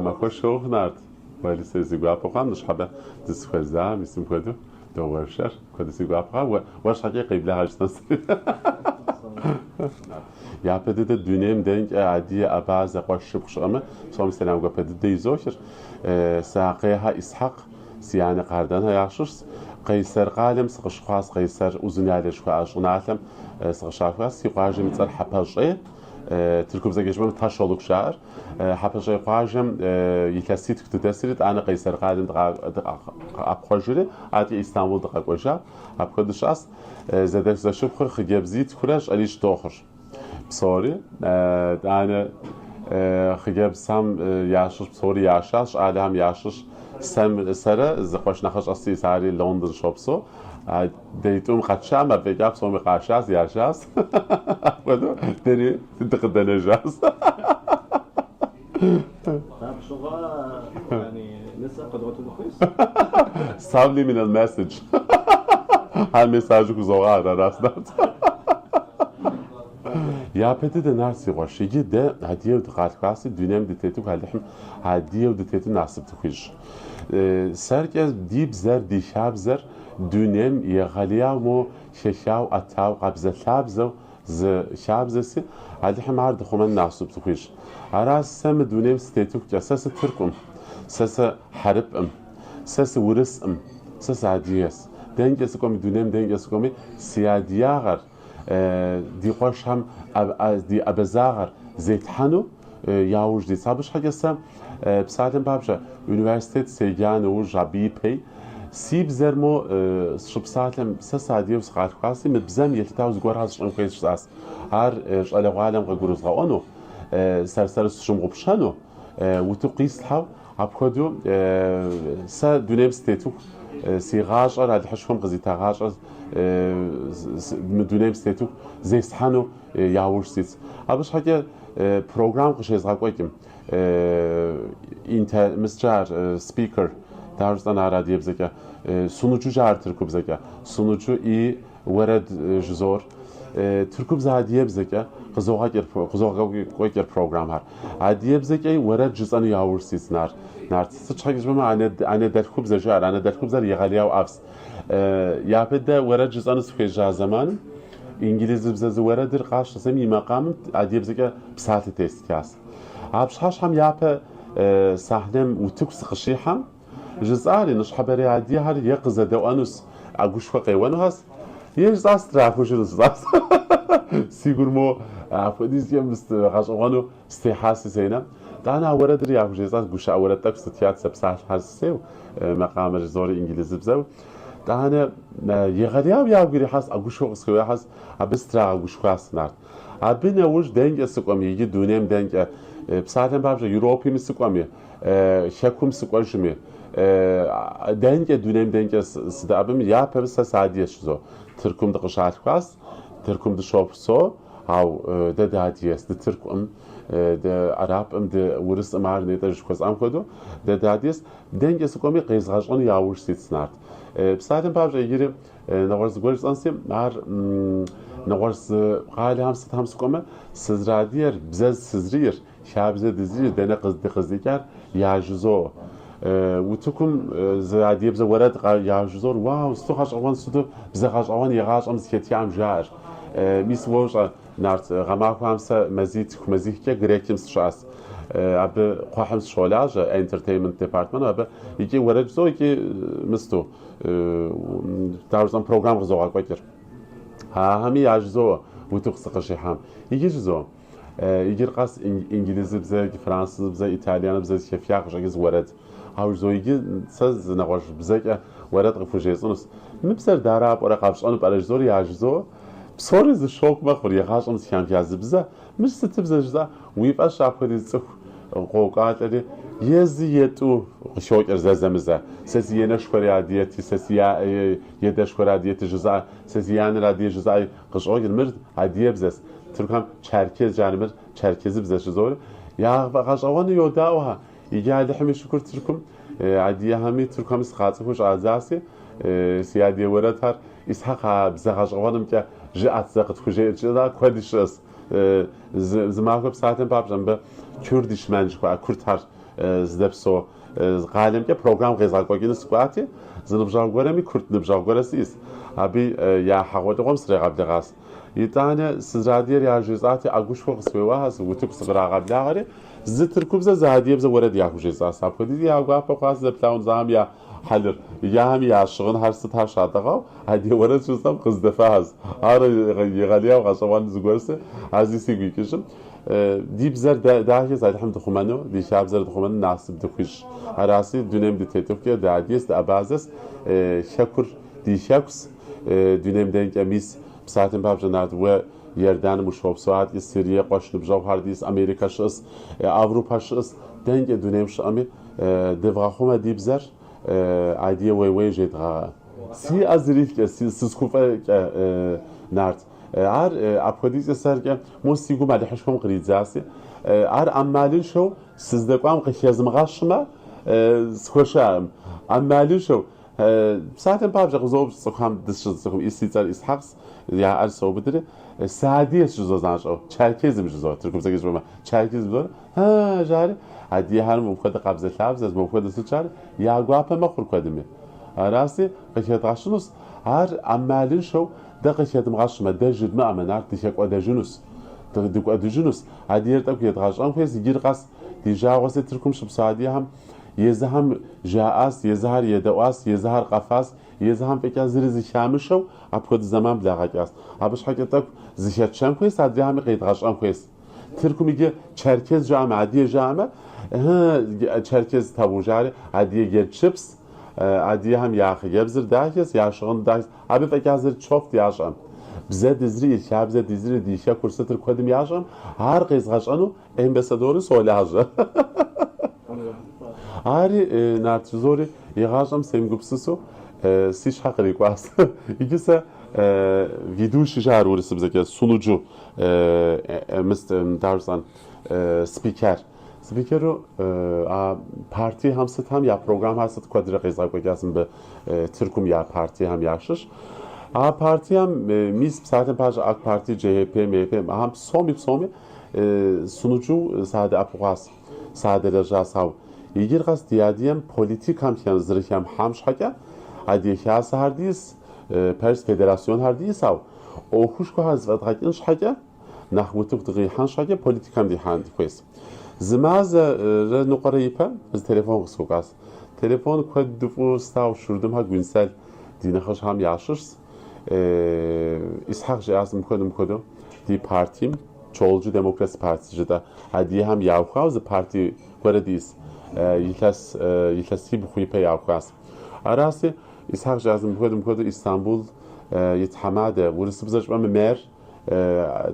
Махуэшхуэ ухъу, Нарт. Уэри сэ си гуапэ хъуам, ныщхьэбэ дызэхуэзам, мис мыпхуэдэу доуэршэр. Куэду си гуапэ хъуа, уэ, уэр щхьэкӏэ къеблагъэ жысӏэн сэ. Япэ дыдэ дунейм дэнкӏэ адыгэ, абазэ, къуэш, шыпхъу щыӏэмэ, псоми сэлам гуапэ дыдэ изохыр. Сэ Акъейхэ Исхьэкъ, си анэ Къардэнхэ ящыщщ. Къейсэр къалэм сыкъыщыхъуащ, Къейсэр Узуняйлэ жыхуаӏэ щӏыналъэм сыкъыщалъхуащ. Си къуажэм и цӏэр Хьэпэщӏей, тыркубзэкӏэ жыпӏэмэ Ташолук жаӏэр. Хьэпэщӏей къуажэм илъэситху дыдэсри, итӏанэ Къейсэр къалэм дыкъэӏэпхъуэжри, адэкӏэ Истамбул дыкъэкӏуэжа. Апхуэдэу щыӏэс. Зэдэлъху-зэшыпхъур хъыджэбзитхурэ щӏалищ дохъур. Псори. Итӏанэ хъыджэбзхэм ящыщ псори яшащ, щӏалэхэм ящыщ сэрэ зы къуэш нэхъыщӏэ сиӏэс, ари Лондон щопсэу. Дэ тӏум къэтшам, абы фӏэкӏа псоми къашащ, яшащ. Апхуэдэу дэри дыкъыдэнэжащ. Абы щыгъуэ, yani, нысэ къэдгъуэтыну хуейщ. Subliminal message. Ар мессажу хузогъэхь, аращ, Нарт. Япэ дыдэ Нарт си къуэш, иджы дэ адыгэу дыкъалъхуаси, дунейм дытетыху Алыхьым адыгэу дытету насып дыхуищӏ. Сэркӏэ ди бзэр, ди хабзэр дунейм егъэлеяуэ мо хэхауэ, ӏэтауэ, къабзэлъабзэу зы хабзэси, Алыхьым ар дыхъумэн насып дыхуищӏ. Аращ сэ мы дунейм сытетыхукӏэ, сэ сытыркум, сэ сыхьэрыпӏым, сэ сыурысӏым, сэ сыадыгэс. Дэнкӏэ сыкӏуэми, дунейм дэнкӏэ сыкӏуэми, си адыгагъэр, ди къуэшхэм ди абазагъэр зетхьэну яужь дитщ. Абы щхьэкӏэ сэ, псалъэм папщӏэ, университет седжа нэужь абы ипэй, си бзэр мо сыщыпсалъэм, сэ сыадыгэу сыкъалъхуаси, мы бзэм елъытауэ зыгуэрхэр сщӏын хуейщ жысӏащ. Ар щӏалэгъуалэм къыгурызгъэӏуэну, сэр-сэру сщымыгъупщэну, утыку къислъхьэу, апхуэдэу сэ дунейм сытетыху, си гъащӏэр, Алыхьышхуэм къызита гъащӏэр мы дунейм сытетыху зесхьэну яужь ситщ. Абы щхьэкӏэ программ къыщезгъэкӏуэкӏым, мыскӏэ ар спикер, дауэ жысӏэн ар адыгэбзэкӏэ, sunucu жаӏэр тыркубзэкӏэ, sunucu и уэрэд жызор, тыркубзэ адыгэбзэкӏэ къызогъэкӏуэкӏыр программхэр. Адыгэбзэкӏэ уэрэд жысӏэну яужь ситщ, Нарт. Сыт щхьэкӏэ жыпӏэмэ, анэдэлъхубзэ жаӏэр, анэдэлъхубзэр егъэлеяуэ ӏэфӏщ. Япэ дыдэ уэрэд жысӏэну сыхуежьа зэманым инджылызыбзэ зы уэрэдыр къасщтэсэми и макъамым адыгэбзэкӏэ псалъэ тестхащ. А пщыхьэщхьэм япэ сахнэм утыку сыкъыщихьэм, жысӏари, ныщхьэбэрей адыгэхэр е къызэдэӏуэнущ, ӏэгушхуэ къеуэнухэщ, е жысӏащ страхужынущ, жысӏащ. Си гур мо апхуэдизкӏэ гъэщӏэгъуэну стехьащ сценэм. Итӏанэ а уэрэдыр яхужесӏащ, гушыӏэ уэрэд тӏэкӏу сытхат сэ псалъэхэр сысейуэ, макъамэр жызори инджылызыбзэу. Итӏанэ егъэлеяуэ ягу ирихьащ, ӏэгушхуэ къысхуеуахэщ, абы сытрагъэгушхуащ, Нарт. Абы нэужь дэнкӏэ сыкӏуэми, иджы дунейм дэнкӏэ, псалъэм папщӏэ, Европэми сыкӏуэми, хэкум сыкӏуэжми, дэнкӏэ дунейм дэнкӏэ сыдэӏэбэми, япэм сэ сыадыгэщ жызоӏэ. Тыркум дыкъыщалъхуащ, Тыркум дыщопсэу, ауэ дэ дыадыгэщ, дытыркуӏым, дыарапӏым, дыурысӏым, ар нетӏэ жыхуэсӏам хуэдэу, дэ дыадыгэщ. Дэнкӏэ сыкӏуэми, къезгъэщӏэну яужь ситщ, Нарт. Псалъэм папщӏэ, иджыри Нэгъуэщӏ зыгуэр жысӏэнси, ар нэгъуэщӏ зы къалэхэм сытхэм сыкӏуэмэ, сызэрадыгэр, бзэ сызрийр, хабзэ дызрийр, дэнэ дыкъыздикӏар яжызоӏэ. Утыкум зы адыгэбзэ уэрэд яжызоӏэр, уау, сыту гъэщӏэгъуэн, сыту бзэ гъэщӏэгъуэн игъащӏэм зыхэтхам жаӏэр. Мис уэ ущӏэ, Нарт, гъэмахуэхэм сэ мазитху, мазихкӏэ Грекым сыщыӏэс. Абы кхъухьым сыщолажьэ, entertainment department, абы икӏи уэрэд жызоӏэ, икӏи мысту. Дауэ жысӏэм, программ къызогъэкӏуэкӏыр. Ахэми яжызоӏэ утыку сыкъыщихьам. Иджы жызоӏэ, иджыр къэс инджылызыбзэ, французыбзэ, итальяныбзэ зыхэфха къыщӏэкӏынщ уэрэд. Ауэ жызоӏэ, иджы сэ зы нэгъуэщӏ бзэкӏэ уэрэд къыфхужесӏэнущ. Мы бзэр дара пӏэрэ, къэфщӏэну пӏэрэ жызори яжызоӏэ. Псори зы шок мэхъур, игъащӏэм зыхамыха зы бзэ. Мыр сытыбзэ жызоӏэ, уи фӏэщ апхуэдиз цӏыху къокӏуалӏэри, е зы е тӏу къыхокӏыр зэзэмызэ. Сэ си енэшхуэри адыгэти, сэ си едэшхуэр адыгэти жызыӏэ, сэ си анэр адыгэ жызыӏэ къыщӏокӏыр. Мыр адыгэбзэщ. Тыркухэм чаркез жаӏэр, мыр чаркезыбзэщ жызори. Яфӏэгъэщӏэгъуэну йодаӏуэхэ. Иджы Алыхьым и шыкур Тыркум, адыгэхэми тыркухэми сыкъацӏыхуу щӏадзаси, си адыгэ уэрэдхэр Исхьэкъ а бзэ гъэщӏэгъуэнымкӏэ жыӏэт зэ къытхужеӏэт жызыӏэ куэди щыӏэщ. Зы махуэ псалъэм папщӏэ мыбы Кюрдиш мен жыхуаӏэ курдхэр. здэпсэу къалэмкӏэ программ къезгъэкӏуэкӏыну сыкӏуати, зы ныбжьэгъу гуэрэми курд ныбжьэгъу гуэрэ сиӏэс, абы я хьэгъуэлӏыгъуэм срегъэблэгъащ. Итӏанэ сызэрадыгэр яжесӏати, ӏэгушхуэ къысхуеуащ, утыку сыкърагъэблагъэри, зы тыркубзэ, зы адыгэбзэ уэрэд яхужесӏащ. Апхуэдизи я гуапэ хъуащ зэплъагъун зыхьэм я хьэлыр, яхэми я щыгъынхэр сытхэр щатӏэгъау, адыгэ уэрэд щысӏэм къыздэфащ. Ар егъэлеяуэ гъэщӏэгъуэн зыгуэрси, ар зи сигу икӏыжым. Ди бзэр дахэс Алыхьым дыхъумэну, ди хабзэр дыхъумэну насып дыхуищӏ. Араси, дунейм дытетыхукӏэ дыадыгэс, дыабазэс, хэкур ди хэкус, дунейм дэнкӏэ мис, псалъэм папщӏэ, Нарт, уэ Иорданым ущопсэу, адэкӏэ Сирие къуэш ныбжьэгъухэр дис, Америкэ щыӏэс, Авропэ щыӏэс, дэнкӏэ дунейм щыӏэми, дывгъэхъумэ ди бзэр, адыгэ уей-уей жедгъэгъэӏэ. Си ӏэ зэрилъкӏэ, сызыхуфӏэкӏэ, Нарт. Ар апхуэдизкӏэ сэркӏэ мо си гум Алыхьышхуэм къридзаси, ар ӏэмалыншэу сыздэкӏуам къыхэзмыгъэщмэ, схуэшыӏэкъым. Ӏэмалыншэу, псалъэм папщӏэ къызоупщӏ цӏыхухэм дысщыцӏыхум, си цӏэр Исхьэкъс, я ӏэр соубыдри, сыадыгэщ жызоӏэ занщӏэу, черкезым жызоӏэ, тыркубзэкӏэ жыпӏэмэ, черкезым жызоӏэри, ы жари, адыгэхэр мыпхуэдэ къабзэлъабзэщ, мыпхуэдэ сыт жари, я гуапэ мэхъур куэдми. Араси, къыхэдгъэщынущ, ар ӏэмалыншэу Дэ къыхэдмыгъэщмэ, дэ жыдмыӏэмэ, Нарт, дыхэкӏуэдэжынущ, дыкӏуэдыжынущ. Адыгэр тӏэкӏу едгъэщӏэн хуейщ, иджыри къэс ди жагъуэси Тыркум щыпсэу адыгэхэм езыхэм жаӏащ, езыхэр едэӏуащ, езыхэр къэфащ, езыхэм фӏэкӏа зыри зыхамышэу апхуэдэ зэман благъэкӏащ. Абы щхьэкӏэ тӏэкӏу зыхэтшэн хуейщ, адрейхэми къедгъэщӏэн хуейщ. Тыркум иджы черкес жаӏэмэ, адыгэ жаӏэмэ, ы, черкес табу жари, адыгэ джэдчыпс, адыгэхэм я хъыджэбзыр дахэс, я щыгъын дахэс, абы фӏэкӏа зыр чофт ящӏэм. Бзэ дызри, хабзэ дизри, ди хэкур сытыр куэдым ящӏэм, ар къезгъэщӏэну амбассадору солажьэ. Ари Нарт жызори игъащӏэм семыгупсысу си щхьэ кърикӏуащ. Иджы сэ ведущий жаӏэр урысыбзэкӏэ, sunucu, дауэ жысӏэн, спикер. Спикеру а партихэм сытхэм я программхэр сыт куэдрэ къезгъэкӏуэкӏащ мыбы Тыркум я партихэм ящыщ. А партием мис псалъэм папщӏэ АК парти, ЧХП, МХП, ахэм псоми псоми sunucu садэӏэпыкъуащ, садэлэжьащ. Ауэ иджыри къэс ди адыгэм политикэм зэрыхэмыхьам щхьэкӏэ адыгэ хасэхэр дис, пэжщ федерасионхэр дис, ауэ ӏуэхушхуэхэр зэфӏэдгъэкӏын щхьэкӏэ, нэхъ утыку дыкъихьэн щхьэкӏэ политикэм дихьэн хуейщ. Зы мазэрэ ныкъуэрэ ипэ зы телефон къысхуэкӏуащ. Телефон куэду фӏыуэ слъагъу Шурдымхэ Гюнсел ди нэхъыжьхэм ящыщщ. Исхьэкъ жиӏащ мыпхуэдэу мыпхуэдэу ди партием, Çoğulcu Demokrasi Partisi жытӏэ, адыгэхэм яухуауэ зы парти гуэрэ дис. Илъэс илъэсибгъу ипэ яухуащ. Араси, Исхьэкъ жиӏащ мыпхуэдэу мыпхуэдэу Истамбул и тхьэмадэ, урысыбзэ жыпӏэмэ мэр,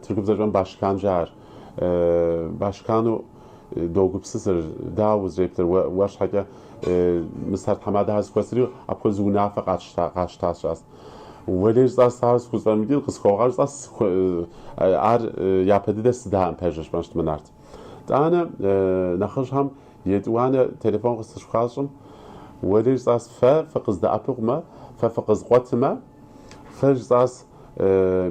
тыркубзэ жыпӏэмэ başkan жаӏэр. Başkanu догупсысыр, дауэ узэреплъыр, уэр щхьэкӏэ мис ар тхьэмадэхэр зэхуэсри, апхуэдэ зы унафэ къащтащ, жиӏащ. Уэлей жысӏащ, ар схузэфӏэмыкӏын, къысхуэгъэгъу жысӏащ, ар япэ дыдэ сыдаӏым пэжыр жыпӏэн щытмэ, Нарт. Тӏанэ нэхъыжьхэм етӏуанэ телефон къысщыхуащӏым, уэлей жысӏащ, фэ фыкъыздэӏэпыкъумэ, фэ фыкъызкъуэтмэ, фэ жысӏащ,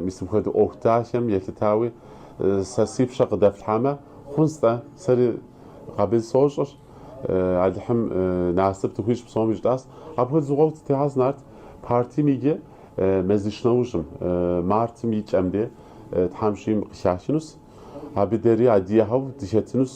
мис мыпхуэдэ ӏуэху дахэм елъытауи сэ си пщэ къыдэфлъхьамэ, хъунщ-тӏэ, сэри къабыл сощӏыр, Алыхьым насып дыхуищӏ псоми жытӏащ. Апхуэдэ зы гъуэгу дытехьащ, Нарт, партием иджы мазищ нэужьым, мартым и кӏэм де Тхьэм жиӏэм къыхахынущ. Абы дэри адыгэхэу дыхэтынущ,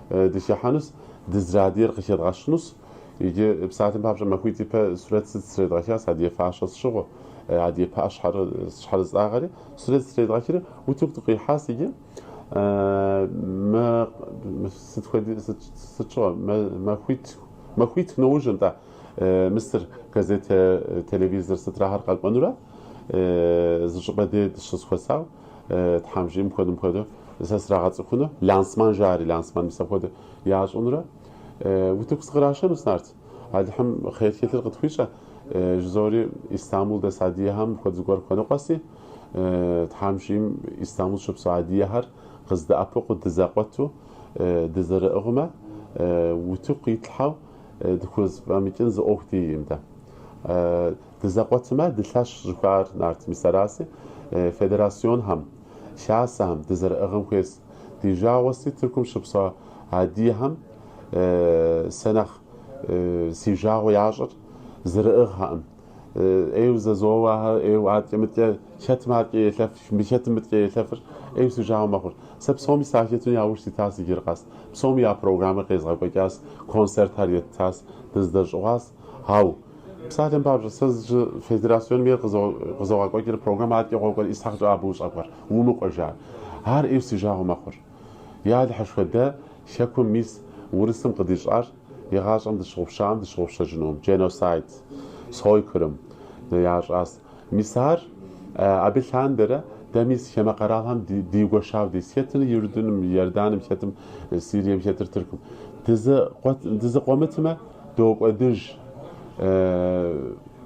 дыхыхьэнущ, дызэрадыгэр къыхэдгъэщынущ. Иджы псалъэм папщӏэ махуитӏ ипэ сурэт сыт средгъэхащ, адыгэ фащэ сщыгъыу, адыгэ пыӏэ щхьэрыстӏагъэри, сурэт средгъэхри, утыку дыкъихьащ иджы. Мы сыт хуэди сыт щыгъуэ, махуит, махуит нэужьым, нтӏэ, Мысыр газетэ, телевизор сытрахэр къэкӏуэнурэ, зы щӏыпӏэ де дыщызэхуэсау, Тхьэм жиӏэм мыпхуэдэу мыпхуэдэу сэ срагъэцӏыхуну, lansman жари, lansman мис апхуэдэу ящӏынурэ, утыку сыкърашэнущ, Нарт. Алыхьым хъер хэлъыр къытхуищӏэ, жызори Истамбул дэс адыгэхэм мыпхуэдэ зыгуэр хуэныкъуэси, Тхьэм жиӏэм Истамбул щыпсэу адыгэхэр къыздэӏэпыкъуу, дызэкъуэту, дызэрыӏыгъмэ, утыку къитлъхьэу дыхузэфӏэмыкӏын зы ӏуэху диӏэкъым дэ. Дызэкъуэтмэ, дылъэщ жыхуаӏэр, Нарт, мис араси, федерасионхэм, хасэхэм дызэрыӏыгъын хуейщ. Ди жагъуэси Тыркум щыпсэу адыгэхэм Сэ нэхъ си жагъуэ ящӏыр зэрыӏыгъхэкъым. ӏейуэ зэзоуэ ахэр, ӏейуэ адэкӏэ-мыдэкӏэ хэтым адэкӏэ елъэф, хэтым мыдэкӏэ елъэфыр, ӏейуэ си жагъуэ мэхъур. Сэ псоми сахэту яужь ситащ иджыри къэс. Псоми я программэ къезгъэкӏуэкӏащ, концертхэр еттащ, дыздэщӏыгъуащ. Ауэ, псалъэм папщӏэ, сэ зы федерасионым ейр къызогъэкӏуэкӏыр программэ адэкӏэ къокӏуэр, Исхьэкъкӏэ абы ущӏэкӏуэр, умыкӏуэ жаӏэр. Ар ӏейуэ си жагъуэ мэхъур. Я Алыхьышхуэ, дэ хэкум мис урысым къыдищӏар игъащӏэм дыщыгъупщам дыщыгъупщэжынукъым. Genocide, сойкырым ящӏащ. Мис ар абы лъандэрэ дэ мис хамэ къэралхэм дигуэшауэ дис. Хэтыр Иорданым, Иорданым хэтым, Сирием хэтыр Тыркум. Дызыкъуэмытмэ, докӏуэдыж.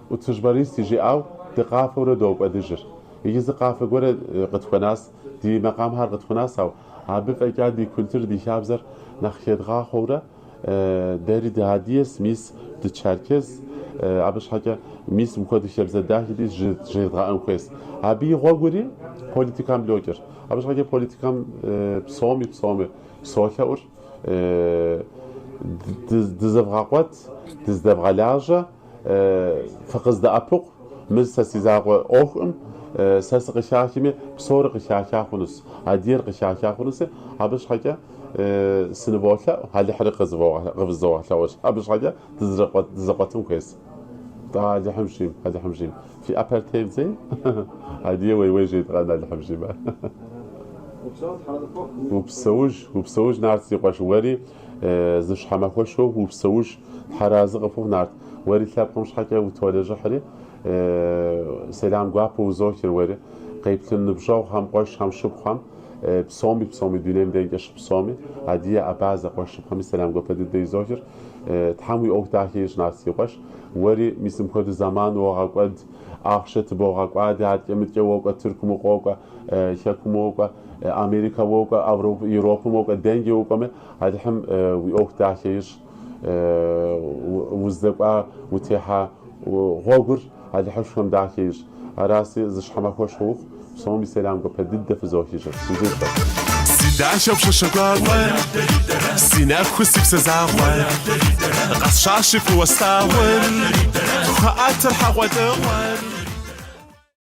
ӏутӏыж Борис жиӏау дыкъафэурэ докӏуэдыжыр. Иджы зы къафэ гуэрэ къытхуэнас, ди макъамхэр къытхуэнас, ауэ абы фӏэкӏа ди культур, ди хабзэр нэхъ хедгъахъуэурэ дэри дыадыгэс, мис дычеркес, абы щхьэкӏэ мис мыпхуэдэу хабзэ дахэ диӏэщ жедгъэӏэн хуейс. Абы и гъуэгури политикэм блокӏыр. Абы щхьэкӏэ политикэм псоми псоми солъэӏур дызэвгъэкъуэт, дыздэвгъэлажьэ, Фыкъыздэӏэпыкъу, мыр сэ си закъуэ ӏуэхукъым, сэ сыкъыхахми, псори къыхаха хъунущ, адыгэр къыхаха хъунущи, абы щхьэкӏэ сыныволъэӏу, Алыхьри къывызогъэлъэӏущ. Абы щхьэкӏэ дызэкъуэтын хуейщ. Алыхьым жиӏэм, Алыхьым жиӏэм. Фи ӏэпэр тевдзей, адыгэ уей-уей жедгъэӏэн Алыхьым жиӏэмэ. Упсэуж, упсэуж, Нарт си къуэш, уэри зы щхьэмахуэшхуэ упсэуж. Тхьэразы къыпхухъу, Нарт, уэри лъэпкъым щхьэкӏэ утолэжьыхьри, сэлам гуапэ узохыр уэри, къеплъын ныбжьэгъухэм, къуэшхэм, шыпхъухэм, псоми, псоми, дунейм дэнкӏэ щыпсэуми, адыгэ, абазэ къуэш шыпхъухэми сэлам гуапэ дыдэ изохыр. Тхьэм уи ӏуэху дахэ ищӏ, Нарт, си къуэш. Уэри мис мыпхуэдэу зэман уогъэкӏуэд, ахъшэ тыбогъэкӏуадэ, адэкӏэ-мыдэкӏэ уокӏуэ, Тыркум укъокӏуэ, Хэкум уокӏуэ, Америкэ уокӏуэ, Европэм уокӏуэ, дэнкӏи укӏуэми, Алыхьым уи ӏуэху дахэ ищӏ. Уздэкӏуа, утехьа гъуэгур Алыхьышхуэм дахэ ищӏ. Араси, зы щхьэмахуэшхуэ ухъу, псоми сэлам гуапэ дыдэ фызохыжыр. Узыншэ. Си дахэу пщащэ гуакӏуэр, си нэхуу си псэ закъуэр, къэсщӏащи фӏыуэ слъагъур, хуэӏэтыр хьэгъуэлӏыгъуэр.